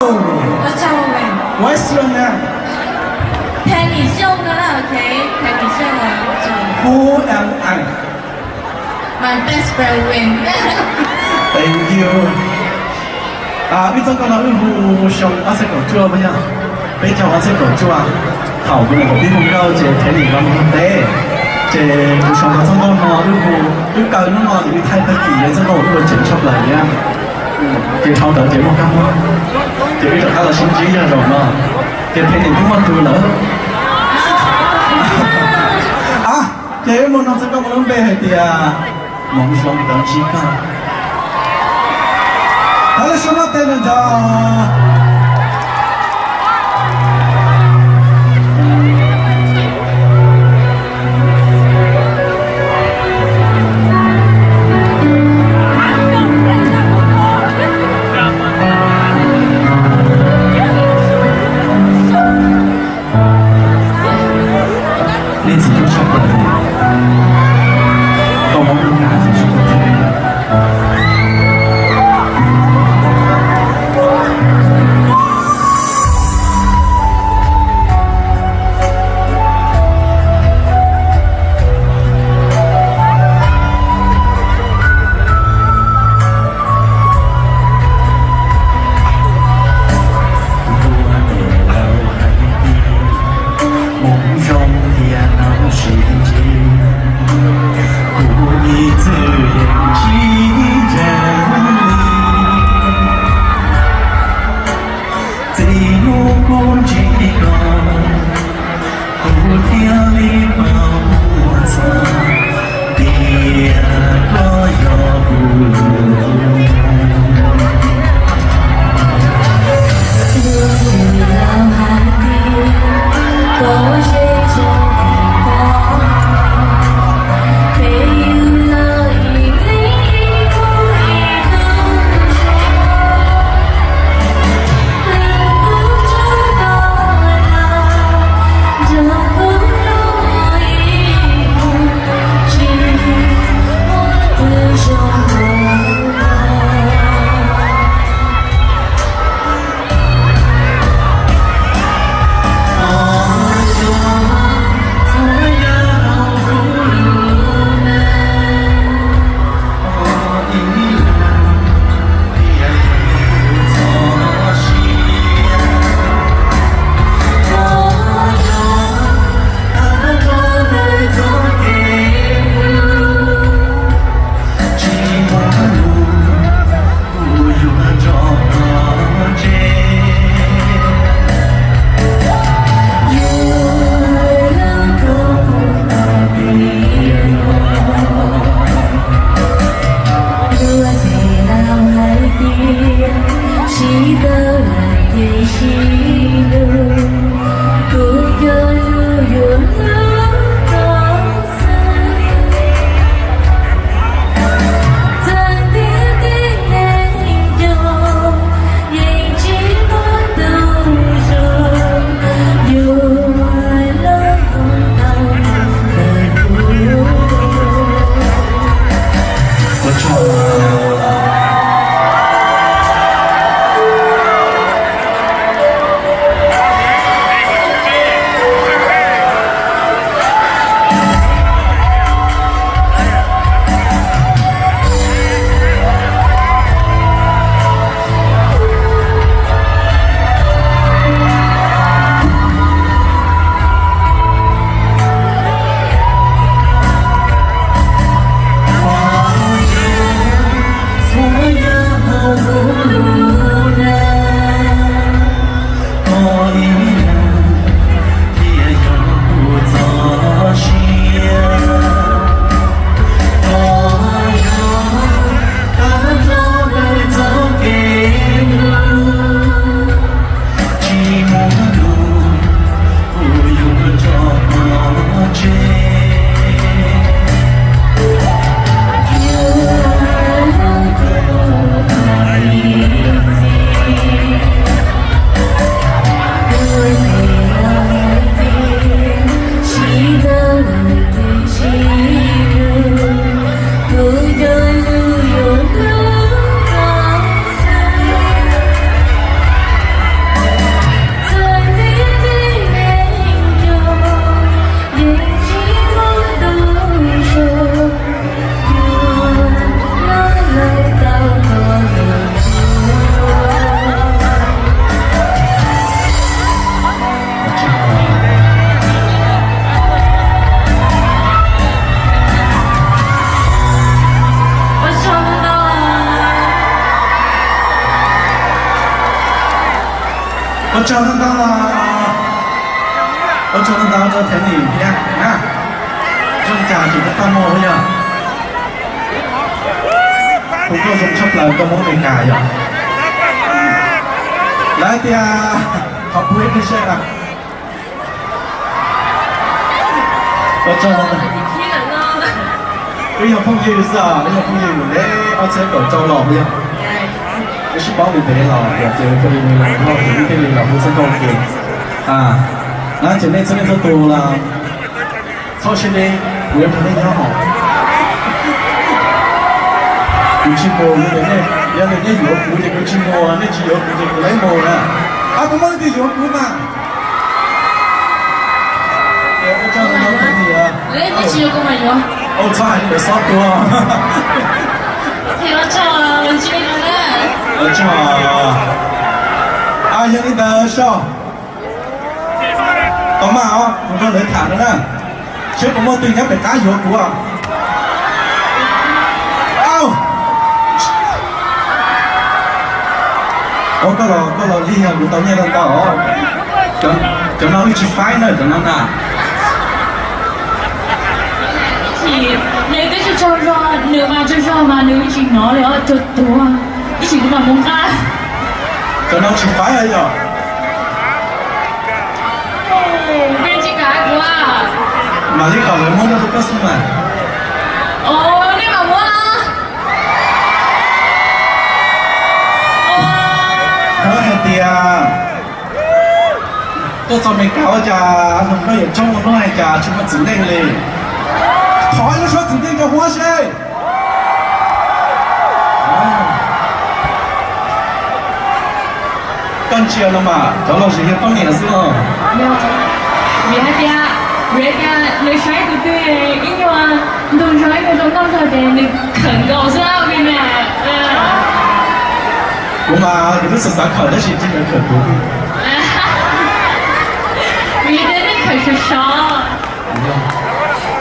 What's your name? Who am I? My best friend Win. Thank you. Wb txoj nkauj no wb hu xyoo ob txhiab kaum cuaj puas yog? Peb caug ob txhiab kaum cuaj, thaum kuv nyuam qhuav pib hu nkauj ces Phev Nim los mus ua teb, ces kuv sau tau txoj nkauj no wb hu, wb kaw hnub no ces wb thaij tag kis li txoj nkauj uas wb ua tsev tshaj plaws thiab. Ces dhau ntawd ces muaj kab mob, ces wb rov qab los sib ntsib yog zaum no, ces Phev Nim twb muaj tus lawm. Ces wb mus noog txoj nkauj mus lub npe hais tias Moov Zoo Tawv Ntsib Koj. Thov lub suab maj teg nrog nrog. Leej txiv hlub tshaj plaws, koj muab lub nqa txiv tshaj plaws. Kuv ua tes laus hais tias Moov Zoo thiaj tau sib ntsib, kuv ib txwm yeej tsis ntseeg li. Txij hnub kuv ntsib koj, kuv thiaj li paub txog tias koj yog kuv lub. Luag twb laus hais tias koj ze zog li koj, peb yug los ib leeg ib tug ib tug zog. Lwm tus tso koj los nrog kuv nyob ib tus, tsis muaj tus zoo npaum koj. Kuv yuav nrog koj ntseg, yuav los koj puag ta pem no. Luag tej laus hais tias sib tau lawm ces sib nrug, kuv cov lus yuav hlub koj xwb. Txawm tias tej neeg nco yeej tsis muaj tus zoo, yuav los koom tau ntawm kuv. Ua tsaug. Ua tsaug ntau ntau, ua tsaug ntau ntau rau Thev Nim thiab na. Zoo li cas tseem txaj muag yog? Kuv koj zoo tshaj plaws koj Hmoob Amelikas yog. Lawv tias qhov pub ib pliag seb. Ua tsaug ntau ntau. Wb yog phooj ywg xwb, wb yog phooj ywg mus ntev ob txhiab kaum rau los yog. Wb sib paub ntev ntev los tias ces phooj ywg nws los mus noj ces wb thiaj li los hu txog nkauj ke. Na ces nej txhua leej txhua tus los txhob siab deb, kuv yuav nrog nej nyob hos. Kuv tsis mus, yog tias nej yuav kuv ces kuv tsis mus, nej tsis yuav kuv ces kuv lawv mus na. Ab, kuv muaj leej twg yuav kuv mas. Tsis yuav kuv mas yuav. Txhob hais li ntawd xob tua. Txog, yog li ntawd soj. Tau maj os, kuv nrog lawv tham no na. Seb puas muaj twg nyob pem qab yuav kuv. Au, koj los, koj los lig yog kuv tau nyiaj tau ntau os. Cov no wb tsis faib na, cov no na. Nws twb tsaug zog, nws mas tsaug zog mas nws tsis hnov li os, tsaug tuag. Ib sim kuv mam mus nqa. Cov no tsis faib yog. Peb tsis kam kuv. Mam li kom lawv muab rau koj xwb mas. Nej mam muab los. Muab hais tias tuaj txog Amelikas ua cas hluas nkauj yuav coob ua luaj, hais cas tsis muaj txiv neej li. Thov ib lub suab txiv neej rau Huab seb. Koj ntsia no mas cov lom zem yog poj niam xwb os. Vim hais tias, vim hais tias nws saib tus twg ib nyuag ntug zog ib nyuag zoo nkauj zog ces nws khawm nkaus xwb na. Kuv mas kuv twb xav xav khawm tab sis tsis tau khawm kuv. Vim tias nej khawm sov sov.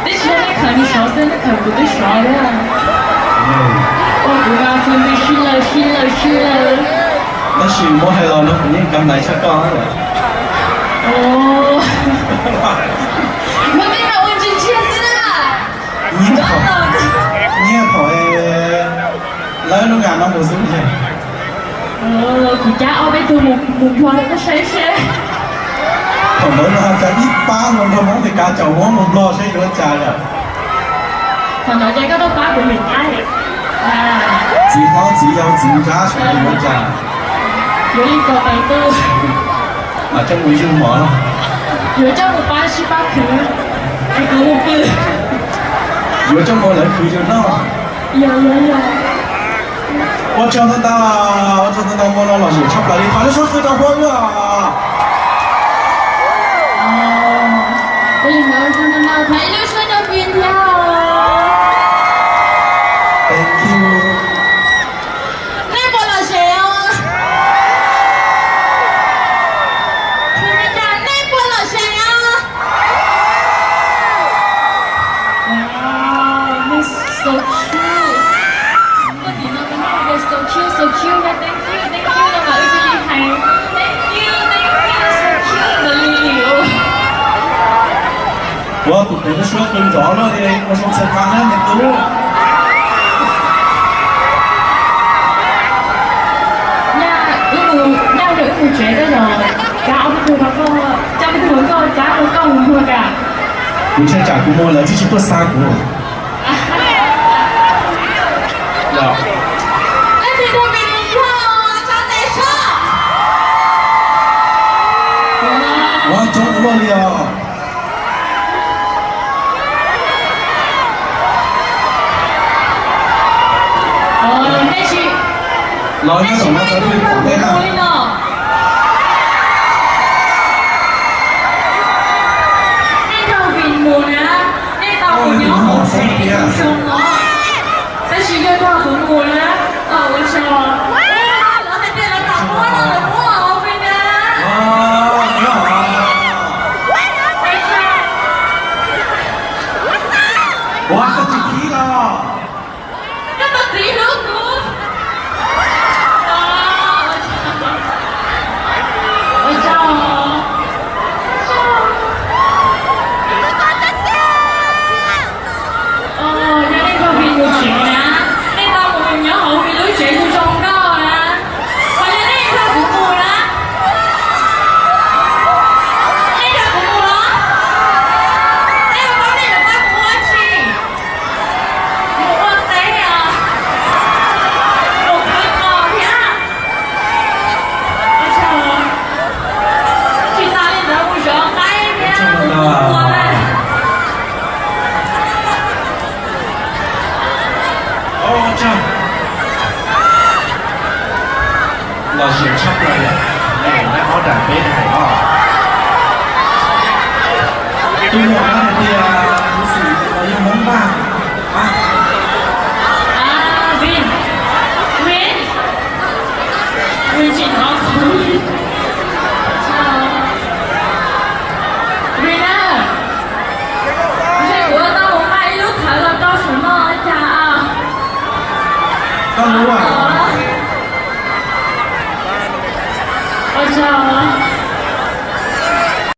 Twb tsis yog nej khawm nws sov xwb, nej khawm kuv twb sov thiab. Ua kuv mas fwm nws sib laws sib laws sib laws. Tab sis muab hais los no kuv yeej kav ntaiv tshaj koj. Muab tej no ua ntsia ntsia xwb na. Nyiag thaum, nyiag thaum lawv lub ngam no mus xwb. Kuv cab ob peb tug mus nplog rau koj saib seb. Thaum ntawd no cas ib pab no nrog Hmoob Meskas caum Hmoob mus nplog seb yuav ua cas lawm. Thaum ntawd ces koj tuaj pab kuv Meskas. Txiv hlob txiv yau txiv nrab sawv daws yuav ua cas. Yuav li ko pais tu. Mas coj mus yug mov los. Yuav coj mus pab sib pab khwv. Es kuv mus pw. Yuav coj mus lawv khwv yus noj. Yog yog yog. Ua tsaug ntau ntau, ua tsaug ntau ntau, muaj no lom zem tshaj plaws li, thov lub suab qw rau Huab wb os. Thov ib lub suab rau Fim thiab os. Thank you. Nej puas lom zem os? Nej puas lom zem os? Wow, nej so cute. Koj tim no tus nej hais tias so cute, so cute, yog thank you, thank you no mas wb cia li hais thank you, thank you, so cute ntawd li li os. Ua tus tes lub suab qw nrov luaj li ua zoo txhais qa na me tub. Nyaj, wb mus, nyaj yog wb mus tsev koj los cab ob peb tug rau koj, cab peb tug rau koj, cab rau koj mus muag kam. Kuv ntshai tsam kuv mus lawv tsis tsis tuaj xa kuv. Leej twg tuaj pem mus nplog tso tes sab. Ua coob ua luaj li os. Nej tsis, los nej tsis tom no nej tsis pom nej na. Nej nrog Vim mus na, nej tau kuv nyob hauv Los siav tshaj plaws, neb ob daim peb daim os. Tus muam